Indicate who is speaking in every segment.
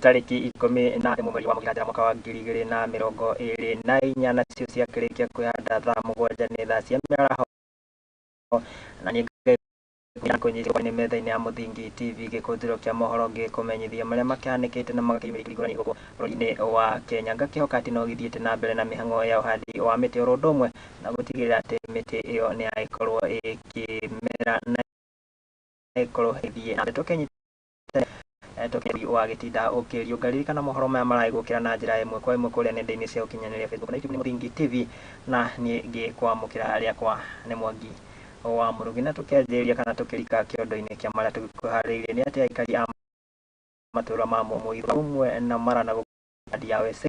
Speaker 1: Tarĩki 11 mweri wa Mũgĩranjĩra mwaka wa 2024, nacio ciakĩrĩkia kwĩhanda thaa 7 nĩ thaa cia mĩaraho, na niĩ kũnyitwo nĩ metha-inĩ ya Mũthingi TV gĩkũnjĩro kĩa mohoro ngĩkũmenyithia marĩa makĩhanĩkĩte na magakĩyumĩria ngũrani gũkũ bũrũri-inĩ wa Kenya. Ngakĩhoka atĩ no gĩthiĩte na mbere na mĩhang'o ya ũhandi wa mĩtĩ oro ũndũ ũmwe na gũtigĩrĩra atĩ mĩtĩ ĩyo nĩ yagĩkorwo ĩkĩmera na ĩkorwo ĩgĩthiĩ na mbere. Tũkĩnyita tũkĩri wa gĩtinda ũkĩriũnga. Ririkana mohoro maya maragĩgũkĩra na njĩra ĩmwe kwa ĩmwe kũrĩa nenda-inĩ cia ũkinyanĩria Facebook na YouTube nĩ Mũthingi TV, na niĩ ngĩkwamũkĩra rĩakwa nĩ Mwangi wa Mũrugi. Na tũkĩanjĩrĩria kana tũkĩrika kĩondo-inĩ kĩa marĩa tũkũharĩirie nĩ atĩ aikari a matũra ma Mũmũirũ ũmwe na Mara na gũkũ ya West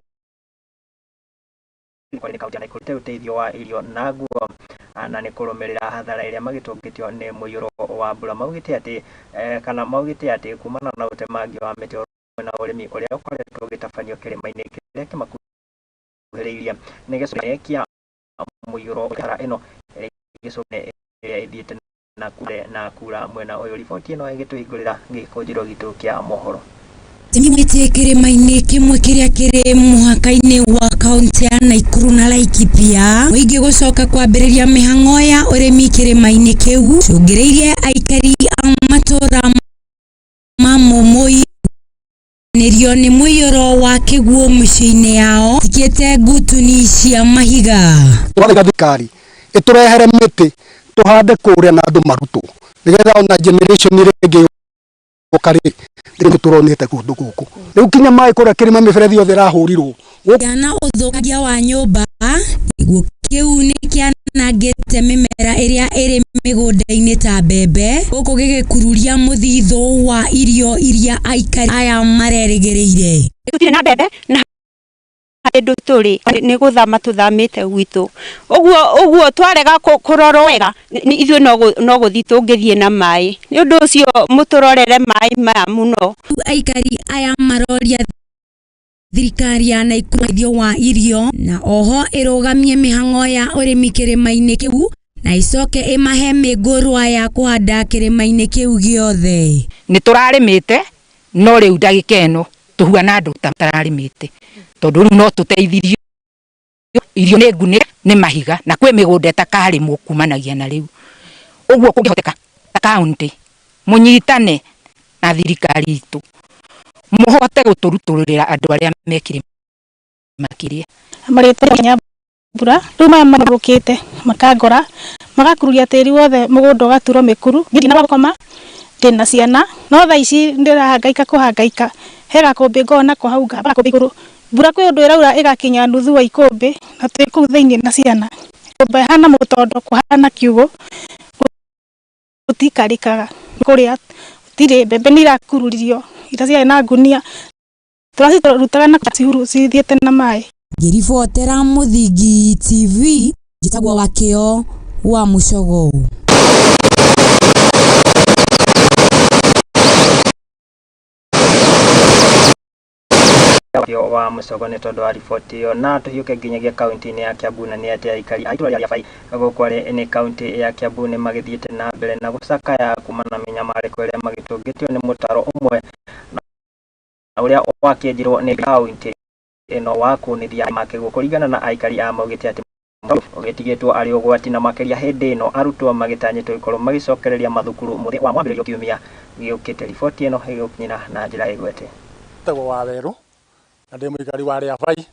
Speaker 1: nĩ kaunti ya Nakuru ũteithio wa irio na nguo na nĩ kũrũmĩrĩra hathara ĩrĩa magĩtũngĩtio nĩ mũiyũro wa mbura. Maugĩte atĩ kana maugĩte atĩ kumana na ũtemangi wa mĩtĩ na ũrĩmi ũrĩa ũkoretwo ũgĩtabanio kĩrĩma-inĩ kĩrĩa kĩmakuhĩrĩirie nĩ gĩcunjĩ kĩa mũiyũro hathara ĩno ĩrĩa ĩrĩa ĩthiĩte na kura mwena ũyũ. Riboti ĩno ĩgĩtũhingũrĩra gĩkũnjĩro gitũ kĩa mohoro.
Speaker 2: Mĩtĩ kĩrĩma-inĩ kĩmwe kĩrĩa kĩrĩ mũhaka-inĩ wa kaunti ya Nakuru na Laikipia, mũingĩ gũcoka kwambĩrĩria mĩhang'o ya ũrĩmi kĩrĩma-inĩ kĩu cũngĩrĩirie aikari a matũra ma Mũmũi nĩrio nĩ mũiyũro wa kĩguũ mĩciĩ-inĩ yao tikĩte ngutuni cia mahiga.
Speaker 3: Tũrathaitha thirikari ĩtũrehere mĩtĩ tũhande kũrĩa na andũ marutwo nĩgetha ona generation ĩrĩa ĩngĩ yũka rĩ rĩu tũronete kũndũ gũkũ rĩu kinya maĩ kũrĩa kĩrĩma mĩberethi yothe ĩrahũrirwo.
Speaker 2: Na ũthũkangia wa nyũmba, gĩkuũ kĩu nĩ kĩanangĩte mĩmera ĩrĩa ĩrĩ mĩgũnda-inĩ ta mbembe, gũkũ gĩgĩkururia mũthithũ wa irio iria aikari aya marerĩgĩrĩire.
Speaker 4: Tũtirĩ na mbembe na handũ tũrĩ nĩ gũthama tũthamĩte gwitũ, ũguo ũguo twarega kũrorwo wega ithuĩ no gũthiĩ tũngĩthiĩ na maĩ. Nĩ ũndũ ũcio mũtũrorere maĩ maya mũno.
Speaker 2: Aikari aya maroria thirikari ya Nakuru ũteithio wa irio na oho ĩrũgamie mĩhang'o ya ũrĩmi kĩrĩma-inĩ kĩu na ĩcoke ĩmahe mĩngũrwa ya kũhanda kĩrĩma-inĩ kĩu gĩothe.
Speaker 5: Nĩ tũrarĩmĩte no rĩu ndagĩka ĩno tũhuana andũ ta tararĩmĩte tondũ rĩu no tũteithirio irio nĩ ngunĩre nĩ mahiga na kwĩ mĩgũnda ĩtakarĩmwo kumanagia na rĩu. Ũguo kũngĩhoteka ta kaunti mũnyitane na thirikari itũ mũhote gũtũrutũrĩra andũ arĩa me kĩrĩma kĩrĩa
Speaker 6: marĩtwa Nyambura. Rĩu maĩ marũrũkĩte makangora magakururia tĩri wothe mũgũnda ũgaturwo mĩkuru. Niĩ ndina gwa gũkoma, ndĩna ciana, no thaa ici ndĩrahangaika kũhangaika. He gakũmbĩ ngoragwo nako hau ngamba gakũmbĩ igũrũ. Mbura kwĩ ũndũ ĩraura ĩgakinya nuthu wa ikũmbĩ na twĩ kũu thĩinĩ na ciana. Nyũmba ĩhana mũtondo kũhana kiugũ gũtiikarĩkaga, kũrĩa gũtirĩ, mbembe nĩ irakururirio iria ciarĩ na ngunia tũracirutaga na cithiĩte na maĩ.
Speaker 2: Ngĩribotera Mũthingi TV, njĩtagwo Wakĩo wa Mũcogo.
Speaker 1: Wa Mũcogo nĩ tondũ wa riboti ĩyo. Na tũhiũke nginyagia kaunti-inĩ ya Kiambu, na nĩ atĩ aikari a itũra rĩa Riabai gũkũ arĩ nĩ kaunti ya Kiambu nĩ magĩthiĩte na mbere na gũcakaya kumana na mĩnyamarĩko ĩrĩa magĩtũngĩtio nĩ mũtaro ũmwe na ũrĩa wakĩenjirwo nĩ kaunti ĩno wa kunithia makĩguo. Kũringana na aikari a maugĩte atĩ ũgĩtigĩtwo arĩ ũgwati na makĩria hĩndĩ ĩno arutwo magĩtanyĩtwo gũkorwo magĩcokereria mathukuru mũthĩ wa mwambĩrĩrio kiumia gĩũkĩte. Riboti ĩno ĩgũkinyĩra na njĩra ĩgwete.
Speaker 7: Njĩtagwo Wawerũ na ndĩ mũikari wa Rĩabai,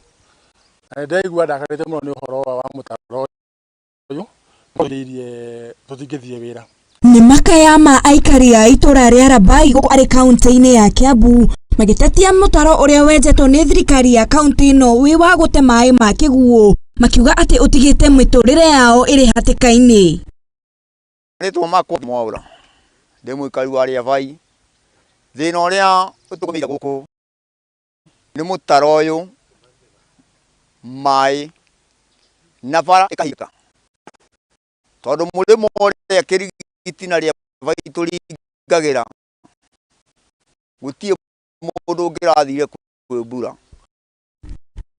Speaker 7: na nĩ ndĩraigua ndakarĩte mũno nĩ ũhoro wa mũtaro ũyũ irie tũtingĩthiĩ wĩra.
Speaker 2: Nĩ makaya ma aikari a itũra rĩa Rabai gũkũ arĩ kaunti-inĩ ya Kiambu magĩtetia mũtaro ũrĩa wenjetwo nĩ thirikari ya kaunti ĩno wĩ wa gũte maĩ ma kĩguũ, makiuga atĩ ũtigĩte mĩtũrĩre yao ĩrĩ hatĩka-inĩ.
Speaker 8: Rĩtwa makwa Mwaũra, ndĩ mũikari wa Rĩabai. Thĩna ũrĩa ũtũgũmĩire gũkũ nĩ mũtaro ũyũ, maĩ na bara ĩkahingĩka, tondũ mũrĩmo ũrĩa Kĩrigiti na Rĩabai tũringagĩra gũtirĩ mũndũ ũngĩrathire kwĩ mbura.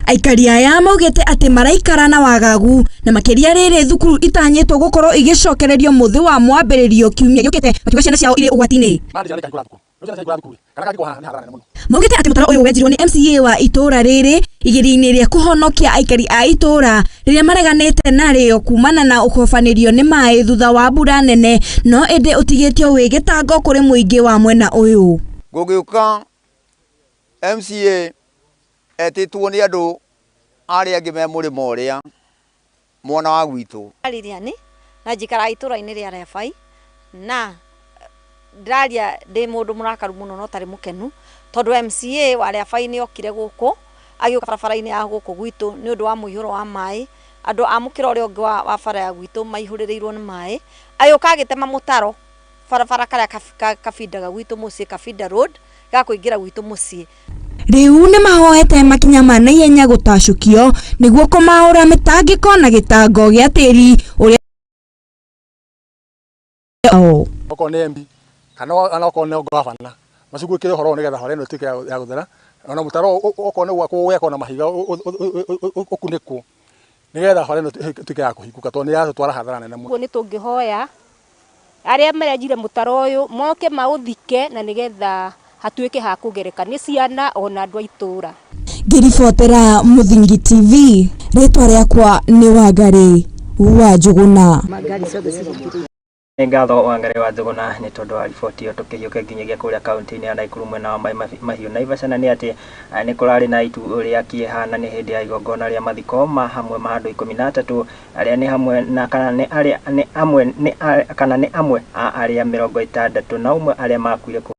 Speaker 2: Aikari aya maugĩte atĩ maraikara na wagagu na makĩria rĩrĩ thukuru itanyĩtwo gũkorwo igĩcokererio mũthĩ wa mwambĩrĩrio kiumia gĩũkĩte, makiuga ciana ciao irĩ ũgwati-inĩ.
Speaker 7: Mandĩka nĩ kahingũra thukuru. Rĩu ciana ciaingũra thukuru kana kangĩkorwo haha nĩ hathara nene mũno.
Speaker 2: Maugĩte atĩ mũtaro ũyũ wenjirwo nĩ MCA wa itũũra rĩrĩ igeria-inĩ rĩa kũhonokia aikari a itũũra rĩrĩa mareganĩte narĩo kumana na ũkobanĩrio nĩ maĩ thutha wa mbura nene, no ĩndĩ ũtigĩtio wĩ gĩtango kũrĩ mũingĩ wa mwena ũyũ.
Speaker 8: Gũgĩũka MCA etĩtwo nĩ andũ arĩa angĩ me mũrĩmo ũrĩa mwena wa gwitũ.
Speaker 9: Lilian na njikaraga itũũra-inĩ rĩa Rebai na ndĩraria ndĩ mũndũ mũrakaru mũno no tarĩ mũkenu tondũ MCA wa Rebai nĩ okire gũkũ agĩũka barabara-inĩ ya gũkũ gwitũ nĩ ũndũ wa mũihũro wa maĩ. Andũ a mũkĩra ũrĩa ũngĩ wa bara ya gwitũ maihũrĩrĩirwo nĩ maĩ, agĩũka agĩtema mũtaro barabara karĩa kabindaga gwitũ mũciĩ, Kabinda Road, ga kũingĩra gwitũ mũciĩ.
Speaker 2: Rĩu nĩ mahoete makinya ma naihenya gũtacũkio nĩguo kũmaũra mĩtangĩko na gĩtango gĩa tĩri ũrĩa
Speaker 7: Okorwo nĩ MP kana ona okorwo nĩ governor macugurĩkĩre ũhoro ũyũ nĩgetha bara ĩno ĩtuĩke ya gũthera, ona mũtaro okorwo nĩ gwakwo gwakwo na mahiga ũkunĩkwo nĩgetha bara ĩno ĩtuĩke ya kũhingũka tondũ nĩ yatũtwara hathara nene mũno.
Speaker 10: Ũguo nĩ tũngĩhoya arĩa marenjire mũtaro ũyũ moke maũthike na nĩgetha hatuĩke ha kũgereka nĩ ciana ona andũ a itũũra.
Speaker 2: Ngĩribotera Mũthingi TV, rĩtwa rĩakwa nĩ Wangari wa Njũgũna.
Speaker 1: Nĩ ngatho Wangari wa Njũgũna nĩ tondũ wa riboti ĩyo. Tũkĩhiũka nginyagia kũrĩa kaunti-inĩ ya Nakuru mwena wa Mai Mahiũ Naivasha, na nĩ atĩ nĩ kũrarĩ na itu rĩa kĩeha na nĩ hĩndĩ ya igongona rĩa mathiko ma hamwe ma andũ 13 arĩa nĩ hamwe na kana nĩ arĩa nĩ amwe nĩ kana nĩ amwe a arĩa 61 arĩa makuire kumana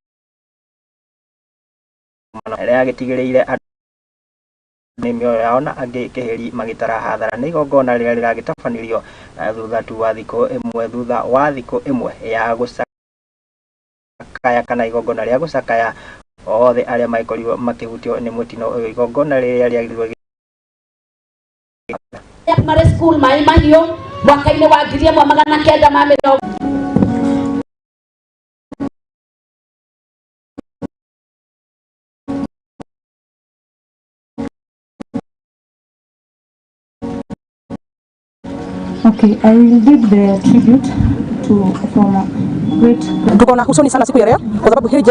Speaker 1: ĩrĩa yagĩtigĩrĩire andũ nĩ mĩoyo yao na angĩ kĩhĩri magĩtara hathara. Nĩ igongona rĩrĩa rĩragĩtabanirio thutha tu wa thikũ ĩmwe thutha wa thikũ ĩmwe ya gũcakaya kana igongona rĩa gũcakaya othe arĩa magĩkorirwo makĩhutio nĩ mũtino ũyũ. Igongona rĩrĩa rĩagĩrĩirwo
Speaker 11: Primary School Mai Mahiũ mwaka-inĩ wa 1920.
Speaker 12: Okay, I will read the tribute to from great.
Speaker 13: Tuko na huzuni sana siku ya leo kwa sababu hili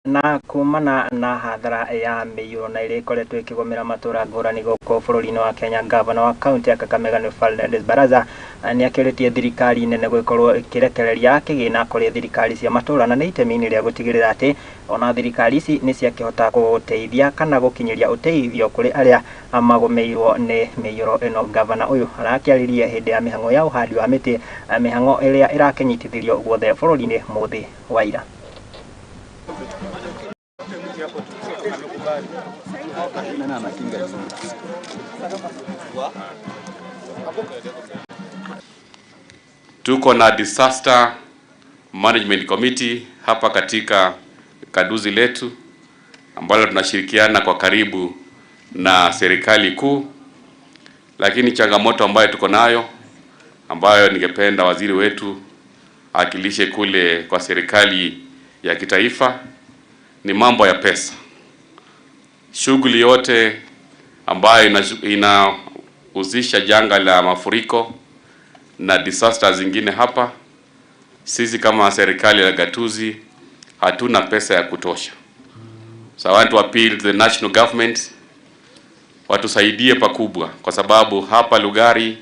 Speaker 1: Na kumana na hathara ya mĩiyũro na ĩrĩa ĩkoretwo ĩkĩgũmĩra matũra ngũrani gũkũ bũrũri-inĩ wa Kenya, ngavana wa kaunti ya Kakamega nĩ Fernandes Barasa nĩ akĩũrĩtie thirikari nene gũgĩkorwo ĩkĩrekereria kĩgĩna kũrĩ thirikari cia matũra, na nĩ itemi-inĩ rĩa gũtigĩrĩra atĩ ona thirikari ici nĩ ciakĩhota gũteithia kana gũkinyĩria ũteithio kũrĩ arĩa magũmĩirwo nĩ mĩiyũro ĩno. Ngavana ũyũ arakĩaririe hĩndĩ ya mĩhang'o ya ũhandi wa mĩtĩ, mĩhang'o ĩrĩa ĩrakĩnyitithirio guothe bũrũri-inĩ mũthĩ wa ira.
Speaker 14: Tuko na disaster management committee hapa katika kaduzi letu ambalo tunashirikiana kwa karibu na serikali kuu, lakini changamoto ambayo tuko nayo ambayo ningependa waziri wetu akilishe kule kwa serikali ya kitaifa ni mambo ya pesa. Shughuli yote ambayo inahusisha janga la mafuriko na disaster zingine hapa, sisi kama serikali ya gatuzi hatuna pesa ya kutosha. So I want to appeal to the national government watusaidie pakubwa, kwa sababu hapa Lugari,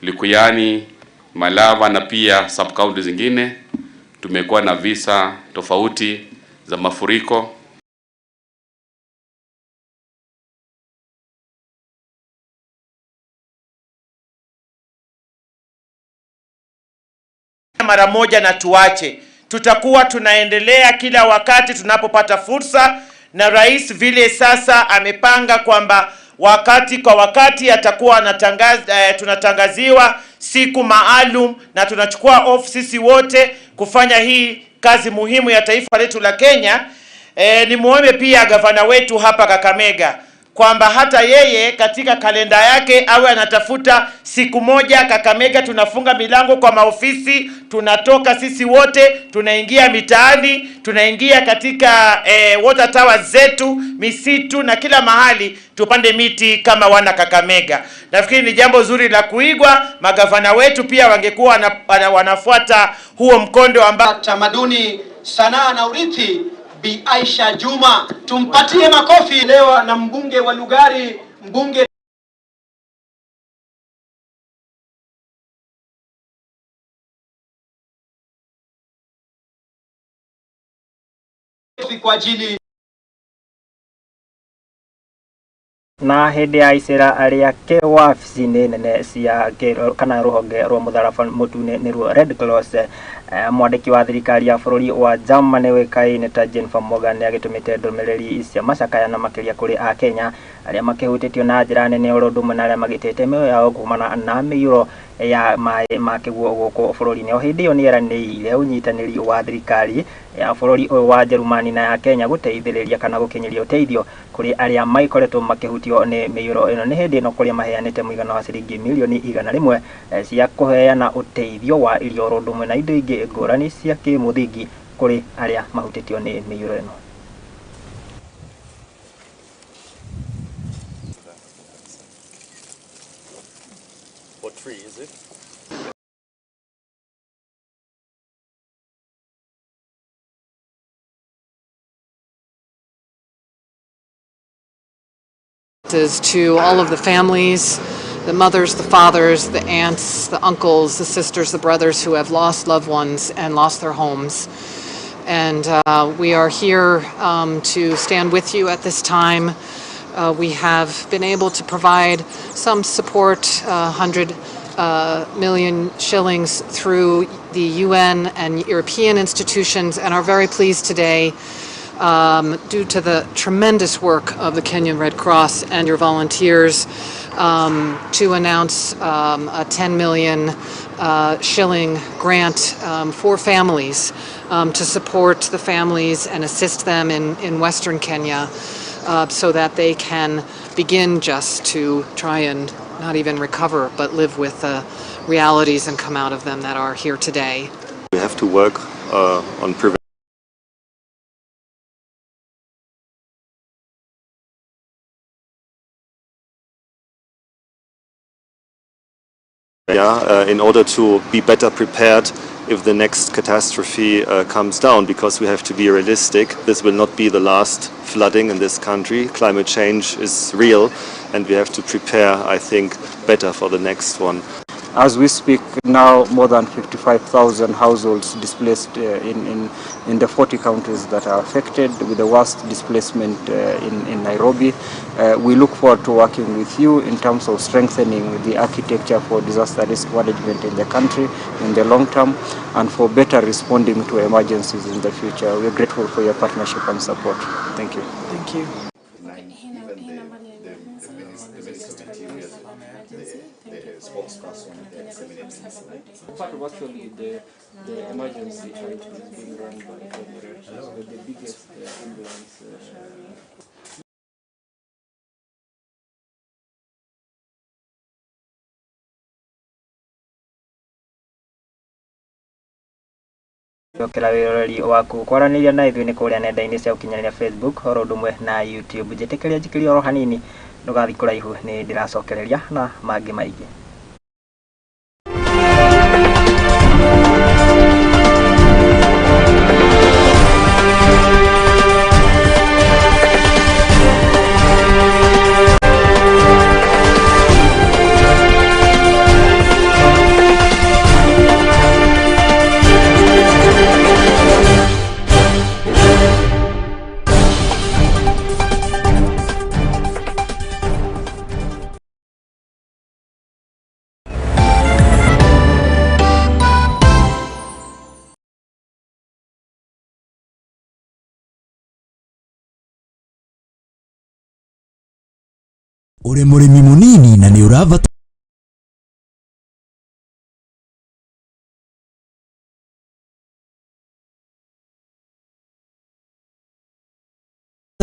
Speaker 14: Likuyani, Malava na pia sub county zingine tumekuwa na visa tofauti za mafuriko.
Speaker 15: Mara moja na tuache, tutakuwa tunaendelea kila wakati tunapopata fursa, na rais vile sasa amepanga kwamba wakati kwa wakati atakuwa anatangaza, tunatangaziwa siku maalum na tunachukua off sisi wote kufanya hii kazi muhimu ya taifa letu la Kenya. Nimuombe pia gavana wetu hapa Kakamega kwamba hata yeye katika kalenda yake awe anatafuta siku moja Kakamega tunafunga milango kwa maofisi, tunatoka sisi wote, tunaingia mitaani, tunaingia katika water towers zetu, misitu na kila mahali tupande miti kama wana Kakamega. Nafikiri ni jambo zuri la kuigwa. Magavana wetu pia wangekuwa wanafuata huo mkondo ambao
Speaker 16: tamaduni, sanaa na urithi Bi Aisha Juma, tumpatie makofi leo na mbunge wa Lugari, mbunge kwa ajili
Speaker 1: Na hĩndĩ ya icera rĩake wabici-inĩ nene cia kana rũhonge rwa mũtharaba mũtune nĩruo Red Cross, mwandĩki wa thirikari ya bũrũri wa Germany ũĩkaine ta Jennifer Morgan nĩ agĩtũmĩte ndũmĩrĩri cia macakaya na makĩria kũrĩ akenya arĩa makĩhutĩtio na njĩra nene oro ũndũ ũmwe na arĩa magĩtete mĩoyo yao kumana na mĩiyũro ya maĩ ma kĩguũ gũkũ bũrũri-inĩ. O hĩndĩ ĩyo nĩ eranĩire ũnyitanĩri wa thirikari ya bũrũri ũyũ wa Jerumani na ya Kenya gũteithĩrĩria kana gũkinyĩria ũteithio kũrĩ arĩa maikoretwo makĩhutio nĩ mĩiyũro ĩno. Nĩ hĩndĩ ĩno kũrĩa maheanĩte mũigana wa ciringi milioni 100 cia kũheana ũteithio wa irio oro ũndũ ũmwe na indo ingĩ ngũrani cia kĩmũthingi kũrĩ arĩa mahutĩtio nĩ mĩiyũro ĩno.
Speaker 17: What tree is it?
Speaker 18: Is to all of the families, the mothers, the fathers, the aunts, the uncles, the sisters, the brothers who have lost loved ones and lost their homes. And we are here to stand with you at this time. We have been able to provide some support, 100 million shillings through the UN and European institutions, and are very pleased today due to the tremendous work of the Kenyan Red Cross and your volunteers to announce a 10 million shilling grant for families to support the families and assist them in Western Kenya so that they can begin just to try and not even recover, but live with the realities and come out of them that are here today.
Speaker 17: We have to work on prevention. In order to be better prepared if the next catastrophe comes down, because we have to be realistic. This will not be the last flooding in this country. Climate change is real, and we have to prepare, I think, better for the next one.
Speaker 19: As we speak now, more than 55,000 households displaced in the 40 counties that are affected, with the worst displacement in Nairobi. We look forward to working with you in terms of strengthening the architecture for disaster risk management in the country in the long term, and for better responding to emergencies in the future. We are grateful for your partnership and support. Thank you.
Speaker 20: Thank you.
Speaker 19: Part of actually the emergency health is being run by the biggest ambulance.
Speaker 1: Kĩra wĩroreri waku kwaranĩria na ithuĩ nĩ kũrĩa nenda-inĩ cia ũkinyanĩria Facebook oro ũndũ ũmwe na YouTube. Njĩtĩkĩria njikĩrie oro hanini, ndũgathiĩ kũraihu, nĩ ndĩracokereria na mangĩ maingĩ.
Speaker 21: Uri murimi munini na ni urabatara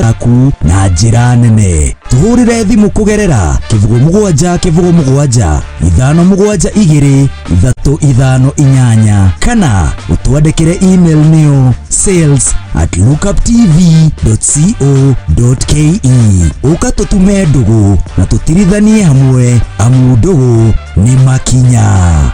Speaker 21: aku na njĩra nene. Tuhũrĩre thimũ kũgerera 07 07 5 7 2 3 5 8 kana ũtwandĩkĩre email nĩyo sales@lookuptv.co.ke. Ũka tũtume ndũgũ na tũtirithanie hamwe, amu ndũgũ nĩ makinya.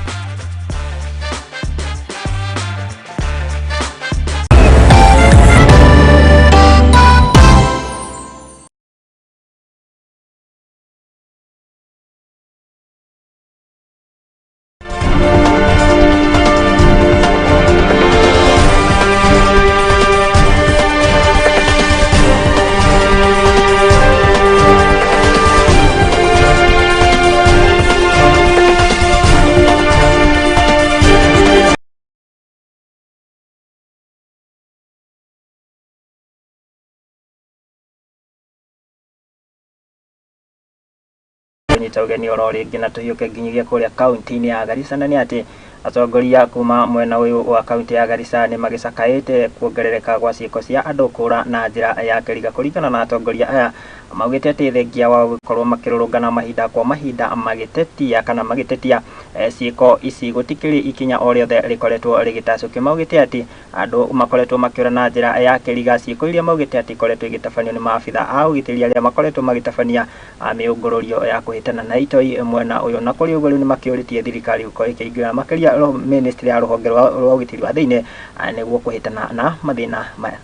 Speaker 1: Nyita ũgeni oro rĩngĩ na tũhiũke nginyagia kũrĩa kaunti-inĩ ya Garissa, na nĩ atĩ atongoria kuma mwena ũyũ wa kaunti ya Garissa nĩ magĩcakaĩte kuongerereka gwa ciĩko cia andũ kũra na njĩra ya kĩriga. Kũringana na atongoria aya, maugĩte atĩ thengia wao gũkorwo makĩrũrũngana mahinda kwa mahinda magĩtetia kana magĩtetia ciĩko ici, gũtikĩrĩ ikinya o rĩothe rĩkoretwo rĩgĩtacũkio. Maugĩte atĩ andũ makoretwo makĩũra na njĩra ya kĩriga, ciĩko iria maugĩte atĩ ikoretwo igĩtabanio nĩ maabitha a ũgitĩri arĩa makoretwo magĩtabania mĩũngũrũrio ya kũhĩtana na itoi mwena ũyũ. Na kũrĩ ũguo rĩu nĩ makĩũrĩtie thirikari gũkorwo ĩkĩingĩra makĩria ministry ya rũhonge rwa ũgitĩri wa thĩinĩ nĩguo kũhĩtana na mathĩna maya.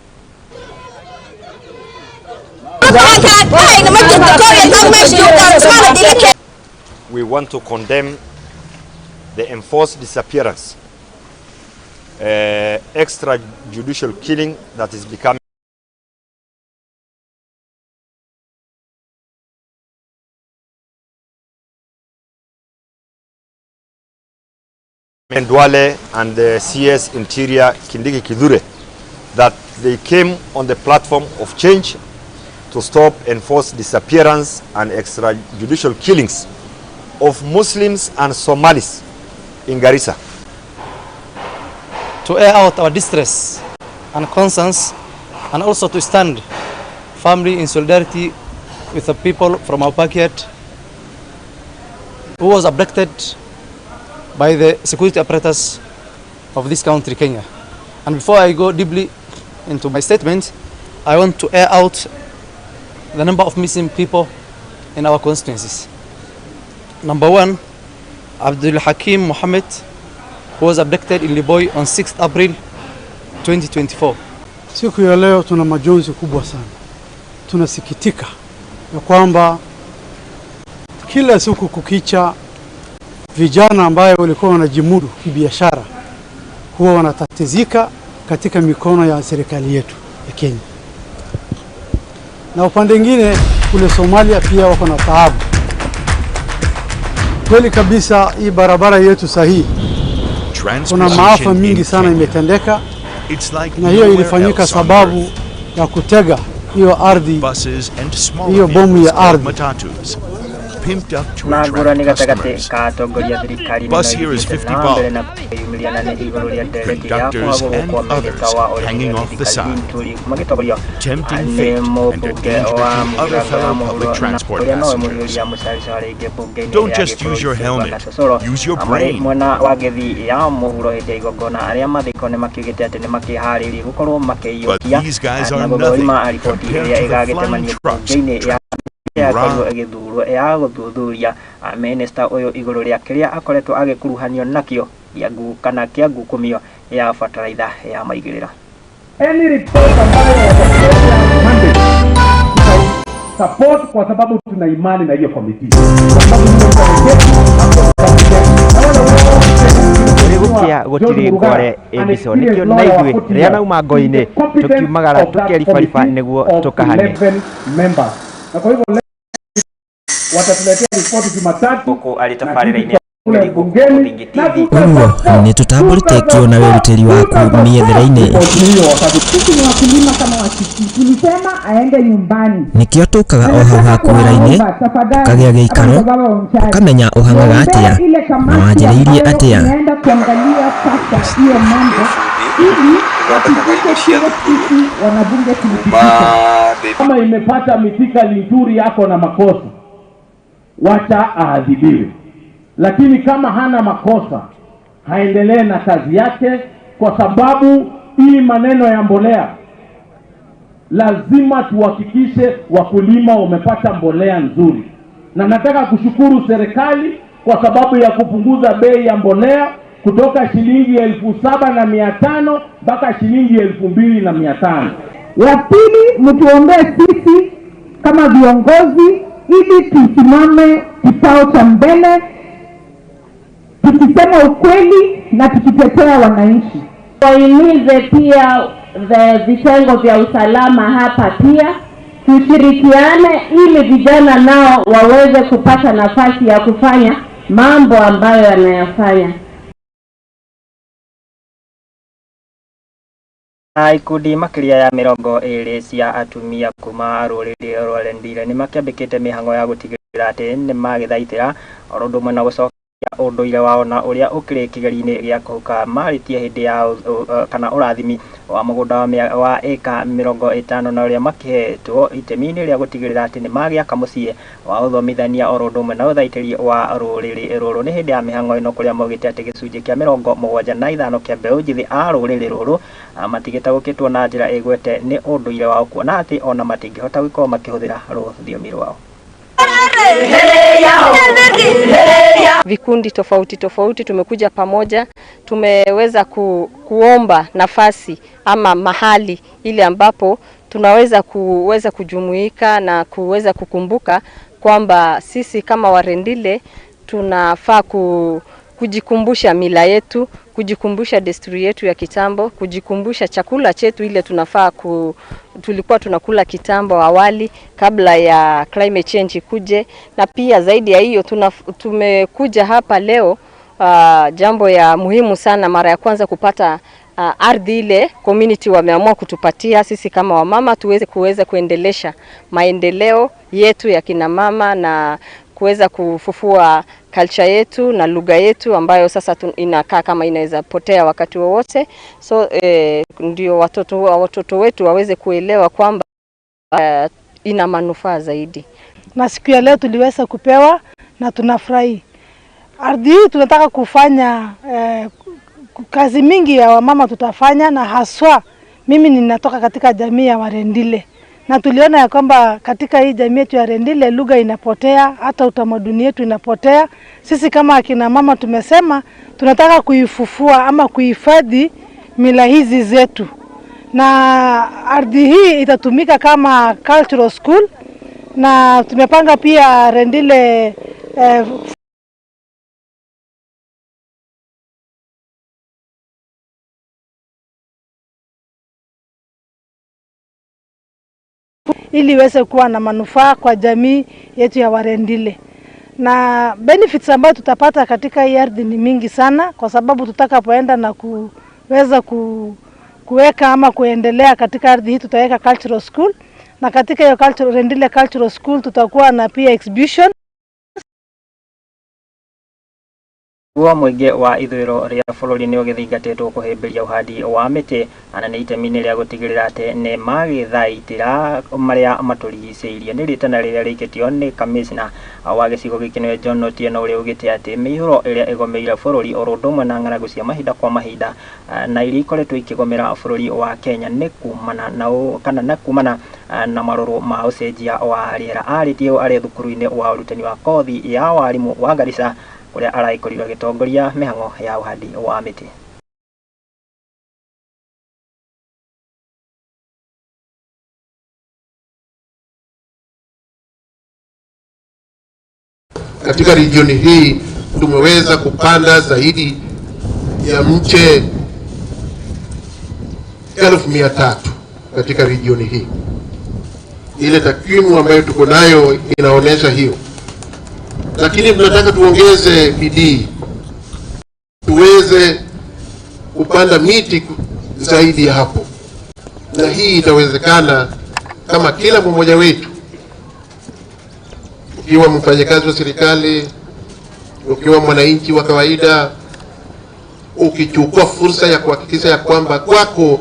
Speaker 22: We want to condemn the enforced disappearance, extrajudicial killing that is becoming Duale and the CS Interior Kindiki Kithure, that they came on the platform of change to stop enforced disappearance and extrajudicial killings of Muslims and Somalis in Garissa.
Speaker 23: To air out our distress and concerns, and also to stand firmly in solidarity with the people from our backyard who was abducted by the security apparatus of this country, Kenya. And before I go deeply into my statement, I want to air out the number of missing people in our constituencies. Number one, Abdul Hakim Mohammed, who was abducted in Liboi on 6th April 2024.
Speaker 3: Siku ya leo tuna majonzi kubwa sana. Tunasikitika ya kwamba kila siku kukicha vijana ambayo walikuwa wanajimudu kibiashara huwa wanatatizika katika mikono ya serikali yetu ya Kenya. Na upande mwingine kule Somalia pia wako na taabu. Kweli kabisa hii barabara yetu sahihi, kuna maafa mingi sana imetendeka, na hiyo ilifanyika sababu ya kutega hiyo ardhi, hiyo bomu ya ardhi.
Speaker 1: Na ngũrani gatagatĩ ka atongoria thirikari-inĩ na mbere na kwĩyumĩria nene igũrũ rĩa ndereti ya kũhagũrwo kwa minista wa ũrĩmi Mithika Linturi magĩtongorio nĩ mũmbunge wa mũgirango ya mũhuro na ũrĩa nowe mũhiũria mũcarica rĩngĩ mbunge-inĩ ya gĩbũrũri Gacocoro marĩ mwena wa Gĩthii ya mũhuro hĩndĩ ya igongona arĩa mathiko nĩ makiugĩte atĩ nĩ makĩharĩirie gũkorwo makĩiyũkia na gũthũrima riboti ĩrĩa ĩgagĩtemanio mbunge-inĩ ya yakorirwo ĩgĩthurwo ya gũthuthuria minista ũyũ igũrũ rĩa kĩrĩa akoretwo agĩkuruhanio nakĩo kana kĩa ngukumio ya bataraitha ya maigĩrĩra.
Speaker 4: Any report ambayo watakuletea support, kwa sababu tuna imani na hiyo committee.
Speaker 20: Gũkia gũtirĩ ngore ĩmbico nĩkĩo na ithuĩ rĩa nauma ngo-inĩ tũkiumagara tũkeribariba nĩguo tũkahane.
Speaker 4: Na kwa hivyo watatuletea ripoti Jumatatu
Speaker 1: huku alitabarĩra-inĩ
Speaker 21: Ũguo nĩ tũtambũrĩte kĩo na wĩrutĩri waku mĩethere-inĩ.
Speaker 24: Sisi ni wakulima kama Wakisii, tulisema aende nyumbani.
Speaker 21: Nĩkĩo tũkaga o hau haku wĩra-inĩ tũkagĩa gĩikaro tũkamenya ũhang'aga atĩa na wanjĩrĩirie atĩa.
Speaker 24: Tunaenda kuangalia sasa hiyo mambo ili wahakikishe sisi wanabunge tulipitisha.
Speaker 4: Kama imepata Mithika Linturi yako na makosa, wacha aadhibiwe. Lakini kama hana makosa, haendelee na kazi yake, kwa sababu hii maneno ya mbolea lazima tuhakikishe wakulima wamepata mbolea nzuri. Na nataka kushukuru serikali kwa sababu ya kupunguza bei ya mbolea kutoka shilingi 7,500 mpaka shilingi 2,500.
Speaker 24: Ya pili, mtuombee sisi kama viongozi ili tusimame kikao cha mbele tukisema ukweli na tukitetea wananchi.
Speaker 25: Wahimize pia vitengo vya usalama hapa pia tushirikiane ili vijana nao waweze kupata nafasi ya kufanya mambo ambayo yanayafanya.
Speaker 1: Na ikundi makĩria ya 20 cia atumia kuma rũrĩrĩ rwa Rendille nĩ makĩambĩkĩte mĩhang'o ya gũtigĩrĩra atĩ nĩ magĩthaitĩra oro ũndũ ũmwe na gũcokia ũndũire wao na ũrĩa ũkĩrĩ kĩgeri-inĩ gĩa kũhuka marĩtie hĩndĩ ya kana ũrathimi wa mũgũnda wa ĩka 50 na ũrĩa makĩhetwo itemi-inĩ rĩa gũtigĩrĩra atĩ nĩ magĩaka mũciĩ wa ũthomithania oro ũndũ ũmwe na ũthaitĩri wa rũrĩrĩ rũrũ. Nĩ hĩndĩ ya mĩhang'o ĩno kũrĩa maugĩte atĩ gĩcunjĩ kĩa 75 kĩa mbeũ njĩthĩ a rũrĩrĩ rũrũ matigĩtaũkĩtwo na njĩra ĩgwete nĩ ũndũire wao kuona atĩ ona matingĩhota gũkorwo makĩhũthĩra rũthiomi rwao.
Speaker 26: Vikundi tofauti tofauti tumekuja pamoja, tumeweza kuomba nafasi ama mahali ile ambapo tunaweza kuweza kujumuika na kuweza kukumbuka kwamba sisi kama Warendile tunafaa kujikumbusha mila yetu, kujikumbusha desturi yetu ya kitambo, kujikumbusha chakula chetu ile tunafaa tulikuwa tunakula kitambo awali kabla ya climate change kuje. Na pia zaidi ya hiyo tumekuja hapa leo jambo ya muhimu sana, mara ya kwanza kupata ardhi ile community wameamua kutupatia sisi kama wamama tuweze kuweza kuendelesha maendeleo yetu ya kina mama na kuweza kufufua culture yetu na lugha yetu ambayo sasa inakaa kama inaweza potea wakati wowote. So ndio watoto wetu waweze kuelewa kwamba ina manufaa zaidi.
Speaker 6: Na siku ya leo tuliweza kupewa na tunafurahi. Ardhi hii tunataka kufanya kazi mingi ya wamama tutafanya, na haswa mimi ninatoka katika jamii ya Warendile.
Speaker 2: Na tuliona ya kwamba katika hii jamii yetu ya Rendille lugha inapotea, hata utamaduni yetu inapotea. Sisi kama akina mama tumesema tunataka kuifufua ama kuhifadhi mila hizi zetu, na ardhi hii itatumika kama cultural school, na tumepanga pia Rendille ili iweze kuwa na manufaa kwa jamii yetu ya Warendile. Na benefits ambayo tutapata katika hii ardhi ni mingi sana, kwa sababu tutakapoenda na kuweza kuweka ama kuendelea katika ardhi hii, tutaweka cultural school, na katika hiyo Rendille Cultural School tutakuwa na pia exhibition.
Speaker 1: Guo mũingĩ wa ithũĩro rĩa bũrũri nĩ ũgĩthingatĩtwo kũhĩmbĩria ũhandi wa mĩtĩ na nĩ itemi-inĩ rĩa gũtigĩrĩra atĩ nĩ magĩthaitĩra marĩa matũrigicĩirie. Nĩ rĩtana rĩrĩa rĩikĩtio nĩ kamĩcina wa gĩcigo gĩkĩ nĩwe John Otieno, ũrĩa ugĩte atĩ mĩihũro ĩrĩa ĩgomeire bũrũri oro ũndũ ũmwe na ng'aragu cia mahinda kwa mahinda na iria ikoretwo ikĩgomera bũrũri wa Kenya nĩ kumana na kana na kumana na marũrũ ma ũcenjia wa rĩera. Arĩtie ũũ arĩ thukuru-inĩ wa ũrutani wa kothi ya warimũ wa Garissa, kũrĩa aragĩkorirwo agĩtongoria mĩhang'o ya ũhandi wa mĩtĩ.
Speaker 5: Katika regioni hii tumeweza kupanda zaidi ya mche 300,000 katika regioni hii. Ile takwimu ambayo tuko nayo inaonyesha hiyo. Lakini tunataka tuongeze bidii, tuweze kupanda miti zaidi ya hapo, na hii itawezekana kama kila mmoja wetu, ukiwa mfanyakazi wa serikali, ukiwa mwananchi wa kawaida, ukichukua fursa ya kuhakikisha ya kwamba kwako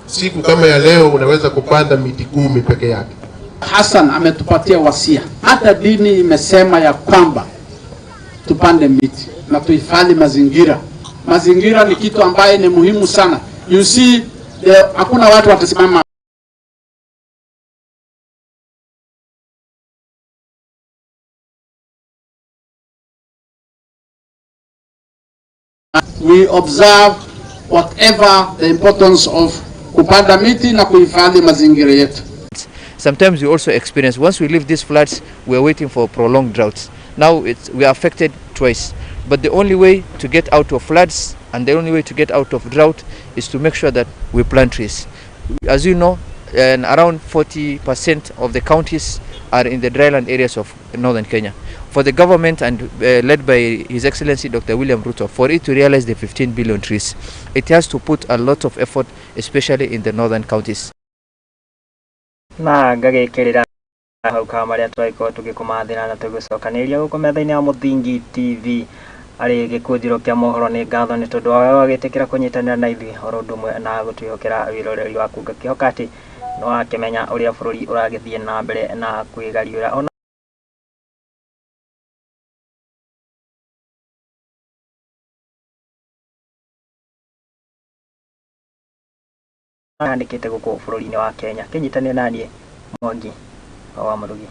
Speaker 5: siku kama ya leo unaweza kupanda miti 10 peke yake.
Speaker 7: Hassan ametupatia wasia. Hata dini imesema ya kwamba tupande miti na tuhifadhi mazingira. Mazingira ni kitu ambaye ni muhimu sana. You see, hakuna watu watasimama We observe whatever the importance of kupanda miti na kuhifadhi mazingira yetu.
Speaker 8: Sometimes we also experience, once we leave these floods, we are waiting for prolonged droughts. Now we are affected twice. But the only way to get out of floods and the only way to get out of drought is to make sure that we plant trees. As you know, and around 40% of the counties are in the dryland areas of northern Kenya. For the government and led by His Excellency Dr. William Ruto, for it to realize the 15 billion trees, it has to put a lot of effort, especially in the northern counties.
Speaker 1: Na ngagĩkĩrĩra hau ka marĩa twagĩkorwo tũgĩkũmathĩra na tũgĩcokanĩrĩria gũkũ metha-inĩ ya Mũthingi TV arĩ gĩkũnjĩro kĩa mohoro. Nĩ ngatho nĩ tondũ wa wagĩtĩkĩra kũnyitanĩra na ithuĩ oro ũndũ ũmwe na gũtwĩhokera wĩroreri waku. Ngakĩhoka atĩ nĩ wakĩmenya ũrĩa bũrũri ũragĩthiĩ na mbere na kwĩgariũra ona yandĩkĩte gũkũ bũrũri-inĩ wa Kenya. Kĩnyitanĩre naniĩ Mwangi wa Mũrugi.